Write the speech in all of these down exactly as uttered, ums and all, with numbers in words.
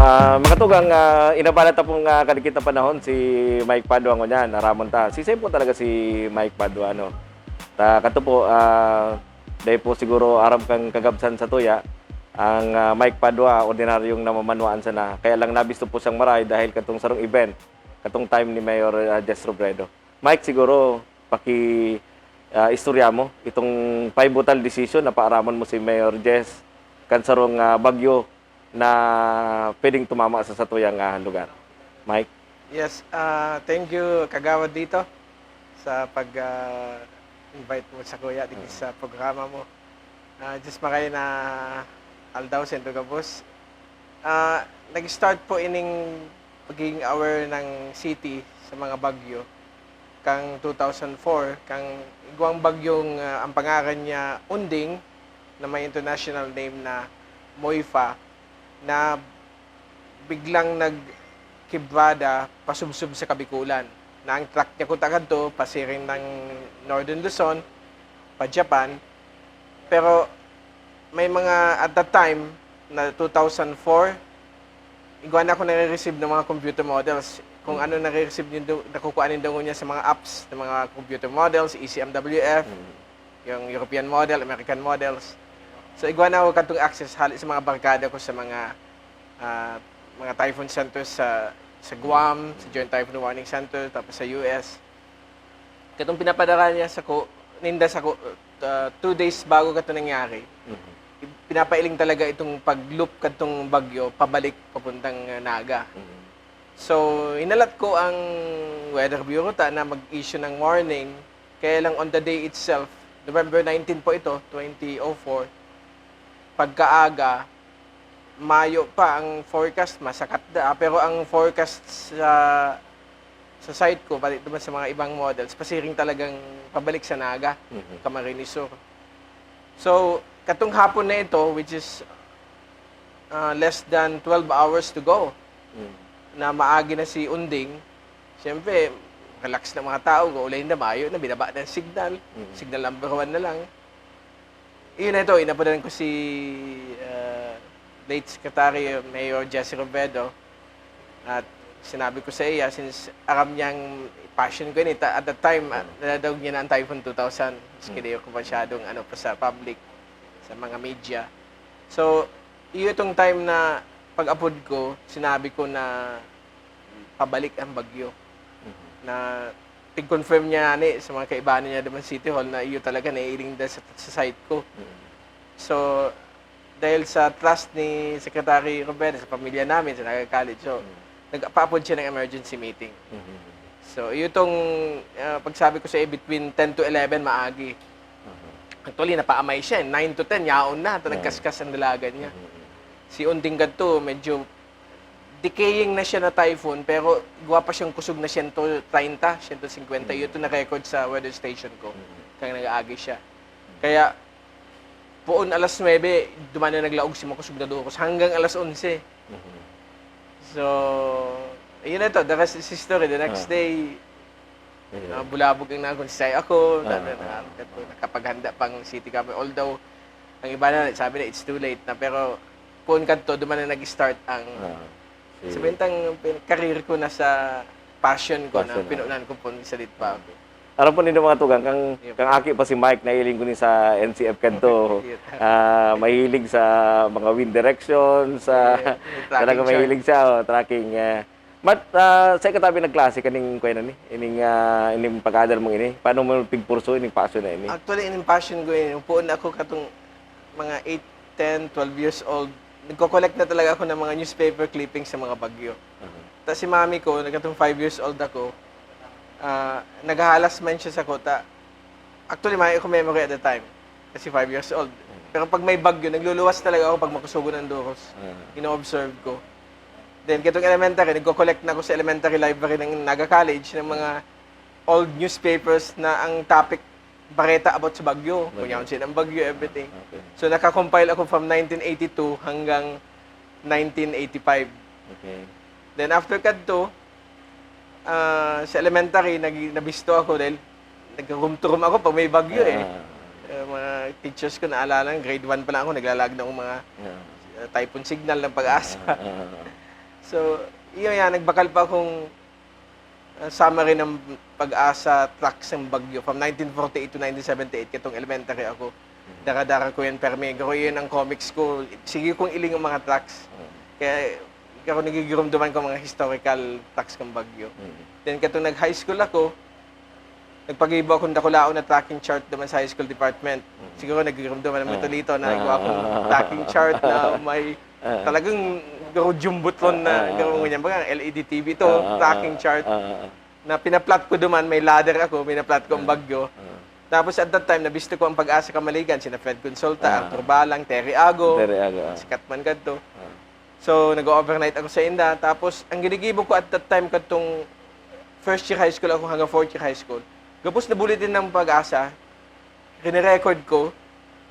Ah, mga tugang, ah, inabala ta pong, ah, kadikit na panahon si Mike Padua ngunyan, aramon ta. Siisay po talaga si Mike Padua, no? Ta, kato po, ah, dahil po siguro aram kang kagabsan sa tuya, ang, ah, Mike Padua, ordinaryong namamanwaan sana. Kaya lang nabisto po siyang maray dahil katong sarong event, katong time ni Mayor, ah, Jess Robredo. Mike, siguro, paki, ah, istorya mo itong pivotal decision na paaramon mo si Mayor Jess kan sarong, ah, bagyo na pwedeng tumama sa satuyang, ah, lugar. Mike? Yes, ah, thank you, Kagawad, dito sa pag, ah, invite mo sa kuya dito Mm. sa programa mo. Ah, Diyos makaya na aldaw, Sendo Gabos. Ah, nag-start po ining pagiging aware ng city sa mga bagyo kang two thousand four, kang igwang bagyong, ah, ang pangaran niya Unding, na may international name na Moifa, na biglang nagkibrada pasubsob sa Kabikulan, na ang track niya kuta kadto pasiring ng Northern Luzon pa Japan. Pero may mga, at that time, na two thousand four, igwa na ako nare-receive ng mga computer models. Kung Mm. ano nare-receive nindo, nakukuha nindo ngunyan sa mga apps ng mga computer models, E C M W F, Mm. yung European model, American models. So, igwa na ako kadtong access hali sa mga barkada ko sa mga, ah, mga typhoon centers sa, sa Guam, sa Joint Typhoon Warning Center, tapos sa U S. Katong pinapadara niya sako, ninda sako, ah, two days bago kato nangyari, Mhm. pinapailing talaga itong pag-loop kadtong bagyo pabalik papuntang, ah, Naga. Mhm. So, hinalat ko ang Weather Bureau ta na mag-issue ng warning. Kaya lang on the day itself, November nineteen po ito, twenty oh four, pagkaaga, mayo pa ang forecast, masakat daa, pero ang forecast sa, sa site ko, balik naman sa mga ibang models, pasiring talagang pabalik sa Naga, Mhm. Camarines Sur. So, katong hapon na ito, which is, ah, less than twelve hours to go, Mm. na maagi na si Unding, siyempre, relax na mga tao, gaulay na, mayo na, binaba na ang signal, Mm. signal number one na lang. Iyon na ito, inapodan ko si, ah, late Secretary Mayor Jesse Robredo, at sinabi ko sa iya, since aram niyang passion ko ini, ta-, at that time, ah, Mm. nadadangog niya na ang Typhoon two thousand, maski Mm. di ako masyadong, ano, pa sa public, sa mga media. So, iyo itong time na pag-apod ko, sinabi ko na pabalik ang bagyo. Mhm. Na pig-confirm niya ni sa mga kaibahan niya naman City Hall na iyo talaga naiiling da sa, sa site ko. Mhm. So, dahil sa trust ni Secretary Robredo sa pamilya namin, sa Naga College, so, Mhm. nagpa-apod siya ng emergency meeting. Mhm. So, iyo tong, ah, pagsabi ko sa iyo, between ten to eleven maagi. Mhm. Actually, napaamay siya, eh. Nine to ten, yaon na, ta Mhm. nagkaskas ang dalagan niya. Mhm. Si Unding kadto, medyo decaying na siya na typhoon, pero igwa pa siyang kusog na siyento treinta, siyento singkwenta. Mhm. Iyo to na record sa weather station ko, Mhm. kang nag-aagi siya. Mhm. Kaya, poon alas nuebe, duman na naglaog si makusog na durus hanggang alas onse. Mhm. So, ayun na to, the rest is history. The next Ah. day, Ayun. ah, bulabog ang nakonsensya ako, Ah, na, na, ah, na, ah. nakapaghanda pang city kami. Although, ang iba na, sabi na, it's too late na. Pero, poon kadto, duman na nag-start ang, Ah, si sabihin tang, pin-, career ko na sa passion ko, na Passion, ah. pinunan ko poon sa dit pa ako. Aram po nindo, mga tugang, kang, Yep. kang aki pa si Mike, nailing ko ni sa N C F kadto. Yep. Ah, mahilig sa mga wind direction, sa, Yeah, yung tracking talaga chart. Mahilig siya, oh, tracking, ah. Mat, ah, sa ikatabi nagklase kaning, kuya na ni, ining, ah, ining pag-aadal mong ini, paano mo pigpurso ining passion na ini? Actually, ining passion ko ini, poon ako katong mga eight, ten, twelve years old, nagko-collect na talaga ako ng mga newspaper clippings sa mga bagyo. Mhm. Ta si mami ko, nagkatong five years old ako, ah, naghahalas man siya sako, ta, actually, mayo akong memory at the time. Kasi five years old. Mm. Pero pag may bagyo, nagluluwas talaga ako pag makusugon ang duros. Mm. Ino-observe ko. Then, katong elementary, nagko-collect na ako sa elementary library ng Naga College ng mga old newspapers na ang topic, bareta about sa bagyo. Bagyo. Kung yaon siya ng bagyo, everything. Okay. So, nakakompile ako from nineteen eighty-two hanggang nineteen eighty-five. Okay. Then, after kadto, ah, sa elementary, nag-, nabisto ako dahil nag-room to room ako pag may bagyo, eh. Ah. Eh, mga teachers ko, naalala, grade one pa lang ako, naglalag na akong mga, Yeah. ah, typhoon signal ng Pag-asa. Ah, ah, ah. So, yun yan, nagbakal pa akong, ah, summary ng PAGASA tracks ng bagyo from nineteen forty-eight to nineteen seventy-eight, katong elementary ako. Dara-dara ko yun, pero may garo yun ang comics ko. Sige kong iling ang mga tracks. Kaya ako nagigirumduman ko mga historical tracks ng bagyo. Then, katong nag-high school ako, nagpagibo akong dakulaon na tracking chart naman sa high school department. Siguro nagigirumduman naman ito dito na igwa akong tracking chart na may talagang garo jumbotron na garo ngunyan. Baga, L E D T V ito, tracking chart. Na pina-plot ko duman, may ladder ako, pina-plot ko ang bagyo. Tapos at that time, nabisto ko ang PAGASA Camaligan, sina Fred Consulta, Arthur Balang, Terry Ago, Terry Ago, ah. Sikat man kadto. So, nag-o-overnight ako sa inda. Tapos, ang ginigibo ko at that time, katong first year high school ako hanggang fourth year high school, gabos na bulletin ng PAGASA, rinirecord ko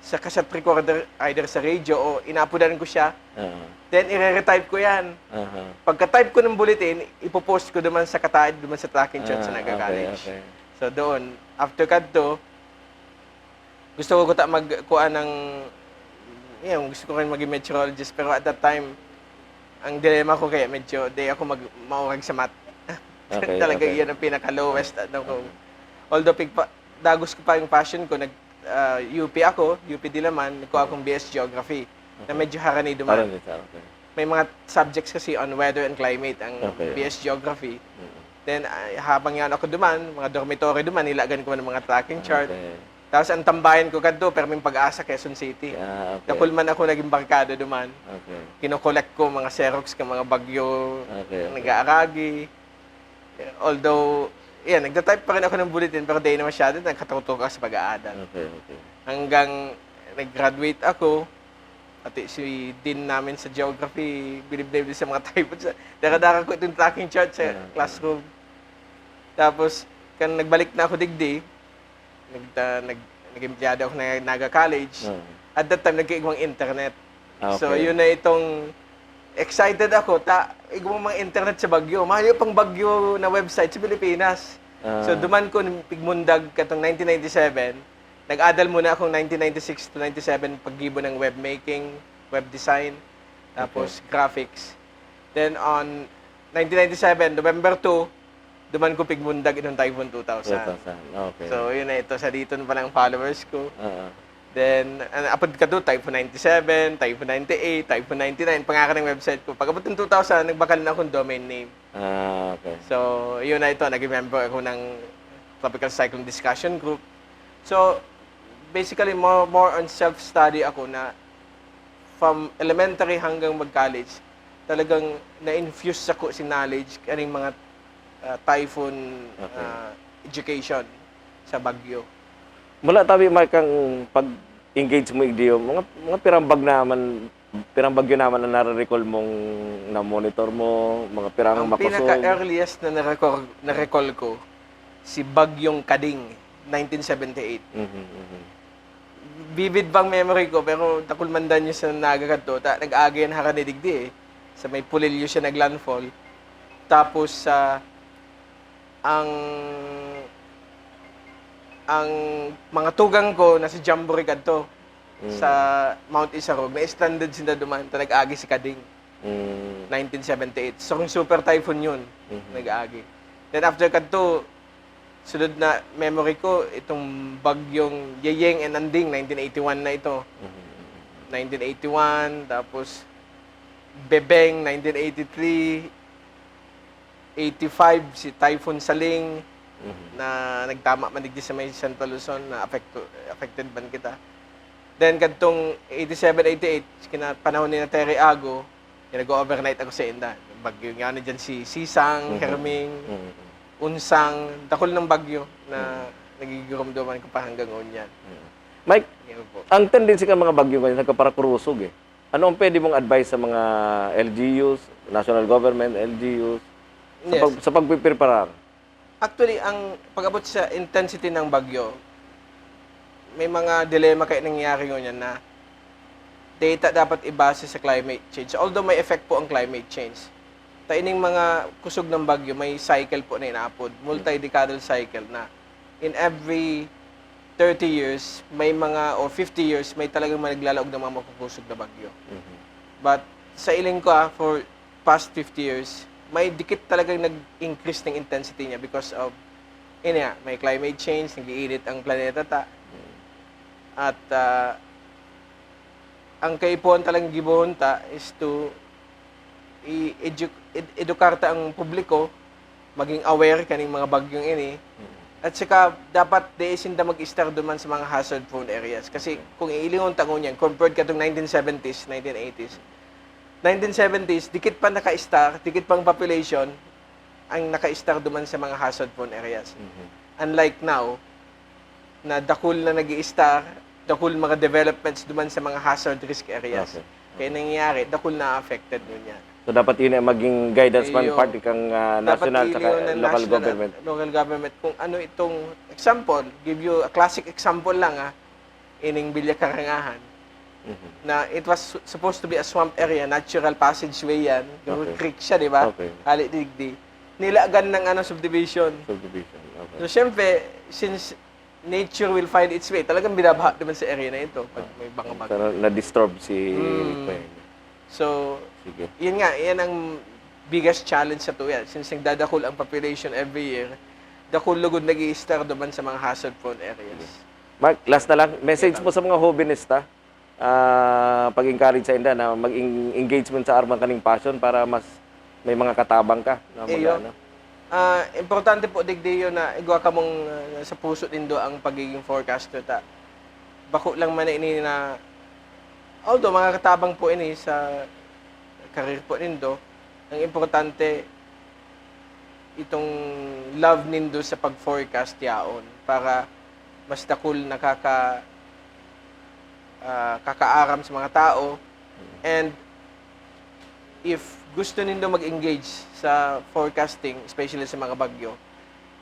sa cassette recorder, either sa radio o inaapodan ko siya. Oo. Then, ire-retype ko yan. Aha. Pagka-type ko ng bulletin, ipopost ko duman sa kataid, duman sa tracking chart sa Ah, Naga okay, College. Okay. So, doon, after kadto, gusto ko kuta mag-, kuha ng, yun, gusto ko rin maging meteorologist. Pero at that time, ang dilemma ko kaya medyo, di ako mag-, maurag sa math. Okay, Talaga okay. Yun ang pinaka-lowest, ano ko. Okay. Although, pigpa-, dagos ko pa yung passion ko, nag, ah, U P ako, U P Diliman, nagkuha akong B S Geography, na medyo harani duman. Harani siya, okay. May mga subjects kasi on weather and climate ang Okay. B S Geography. Mm. Then, ah, habang yan ako duman, mga dormitory duman, nilagan ko man ang mga tracking chart. Okay. Tapos ang tambayan ko kadto, perming PAGASA, Quezon City. Ah, okay. Dakul man ako naging barkada duman. Okay. Kinokollect ko mga Xerox ka mga bagyo, Okay, okay. nag-aaragi. Although, yan, nagta-type pa rin ako ng bulletin, pero di na masyado, nagkatutok ako sa pag-aaral. Okay, okay. Hanggang nag-graduate ako, pati si dean namin sa geography, bilib na bilib sa mga type sa, dara-dara ko itong tracking chart sa Yeah. classroom. Tapos, kan nagbalik na ako digdi, nagta-, nag-, nag-empleyado ako na Naga College. Oo. At that time, nagkaigwang internet. Ah, So, okay. yun na itong excited ako, ta, igwang mga internet sa Baguio. Mayo pang Baguio na website sa Pilipinas. Ah. So, duman ko pigmundag katong nineteen ninety-seven. Nag-adal muna akong nineteen ninety-six to ninety-seven, paggibo ng web making, web design, tapos Okay. graphics. Then, on nineteen ninety-seven, November two, duman ko pigmundag itong Typhoon two thousand. Two thousand, okay. So, yun na ito, saditon pa lang followers ko. Oo. Then, an-, apod ka to, Typhoon ninety-seven, Typhoon ninety-eight, Typhoon ninety-nine, pangaran ng website ko. Pag-abot ng two thousand, nagbakal na akong domain name. Ah, okay. So, yun na ito, naging member ako ng Tropical Cyclone Discussion Group. So, basically, more, more on self-study ako na from elementary hanggang mag-college, talagang na-infuse ako si knowledge kaning mga, ah, typhoon, Okay. ah, education sa Baguio. Mula tabi, Mike, ang pag-engage mo, igdiyo, mga, mga pirang bag naman, pirang bagyo naman ang nare-recall mong na-monitor mo, mga pirang Ang makosog? pinaka-earliest na na-recall, na-recall ko, si Bagyong Kading, nineteen seventy-eight. Mhm, mhm. Vivid pang memory ko, pero dakul man danyo sa Naga kadto, ta, nag-agi yan harani digdi eh. Sa may Pulilio siya nag-landfall. Tapos, sa, ang, ang mga tugang ko nasa Jamboree kadto, Mm. sa Mount Isarog. Na-stranded sinda duman, ta nag-agi si Kading. Mm. Nineteen seventy-eight. So, kung super typhoon yun, Mhm. nag-agi. Then after kadto, sunod na memory ko, itong bagyong Yeyeng and Anding, nineteen eighty-one na ito. Mhm. Nineteen eighty-one, tapos Bebeng, nineteen eighty-three, eighty-five, si Typhoon Saling, Mhm. na nagtama man digdi sa may Central Luzon, na apekto-, affected man kita. Then, kadtong eighty-seven, eighty-eight, kina-, panahon ni na Terry Ago, yung nag-o-overnight ako sa inda. Bagyo nga na dyan si Sisang, Mhm. Herming, Mhm. Unsang, dakul ng bagyo na Mhm. nagigirumduman ko pa hanggang ngunyan. Mhm. Mike, Yun po. ang tendency kan mga bagyo ngayon, nagkaparakurusog eh. Ano ang pwede mong advice sa mga L G Us, national government, L G Us, sa Yes. pag-, sa pagpipreparar? Actually, ang pag-abot sa intensity ng bagyo, may mga dilemma kaya nangyayari ngunyan na data dapat ibase sa climate change. Although may effect po ang climate change. Ta ining mga kusog ng bagyo, may cycle po na inaapod, multi-decadal cycle na in every thirty years, may mga, or fifty years, may talagang mga naglalaog ng mga makukusog na bagyo. Mhm. But sa iling ko, ah, for past fifty years, may dikit talagang nag-increase ng intensity niya because of, yun nga, may climate change, nag-iinit ang planeta ta. At ah, ang kaipuhan talagang gibohon ta is to i-edu-, ed-, edukar ta ang publiko, maging aware kaning mga bagyong ini. At saka, dapat dai sinda mag-estar duman sa mga hazard-prone areas. Kasi kung iilingon ta ngunyan, compared katong nineteen seventies, nineteen eighties, nineteen seventies, dikit pa naka-estar, dikit pang population ang naka-estar duman sa mga hazard-prone areas. Unlike now, na dakul na nag-i-estar, dakul mga developments duman sa mga hazard risk areas. Okay. Kaya nangyayari, dakul na affected ngunyan. So, dapat yun ang maging guidance man Iyo. Part kang, ah, Dapat national yun tsaka yung local national government. Local government. Kung ano itong example, give you a classic example lang, ah, ining Villa Karangahan, Mhm. na it was su-, supposed to be a swamp area, natural passageway yan. Yung Okay. creek siya, di ba? Okay. Hali digdi. Nilagan ng ano, subdivision. Subdivision. Okay. So, syempre, since nature will find its way, talagang binabaha naman sa area na ito pag Ah. may mga bagyo. Sana na-disturb si Hmm. Kuya. So, Sige. yun nga, yan ang biggest challenge sa tuya. Since nagdadakul ang population every year, dakul lugod nag-i-estar duman sa mga hazard-prone areas. Sige. Mark, last na lang, message Ikaw. mo sa mga hobbyista, ah, pag-encourage sa inda na mag-eng-, engagement sa arman kaning passion para mas may mga katabang ka na Iyo. mag-ano. Ah, importante po, digdi yun na igwa kamong, ah, sa puso nindo ang pagiging forecaster ta. Bako lang man ini na, although mga katabang po ini sa career po nindo, ang importante, itong love nindo sa pag-forecast yaon para mas dakul nakaka-, ah, kakaaram sa mga tao. And if gusto nindo mag-engage sa forecasting, especially sa mga bagyo,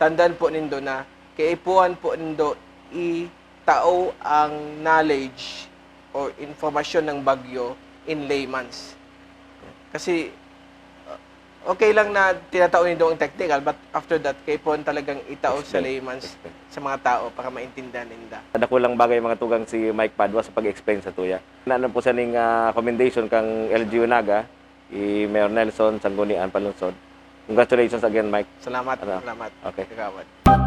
tandaan po nindo na kaipuhan po nindo itao ang knowledge or informasyon ng bagyo in layman's. Kasi, uh, okay lang na tinatao nindo ang technical, but after that, kaipuhan talagang itao sa Explain. layman's Explain. sa mga tao para maintindihan ninda. Dakulang bagay, mga tugang, si Mike Padua sa pag-explain sa tuya. Naano po siya ning, ah, commendation kang L G U Naga, i Mayor Nelson Sanggunian Palunsod. Congratulations again, Mike. Salamat, Ano? salamat, Okay. Kagawad.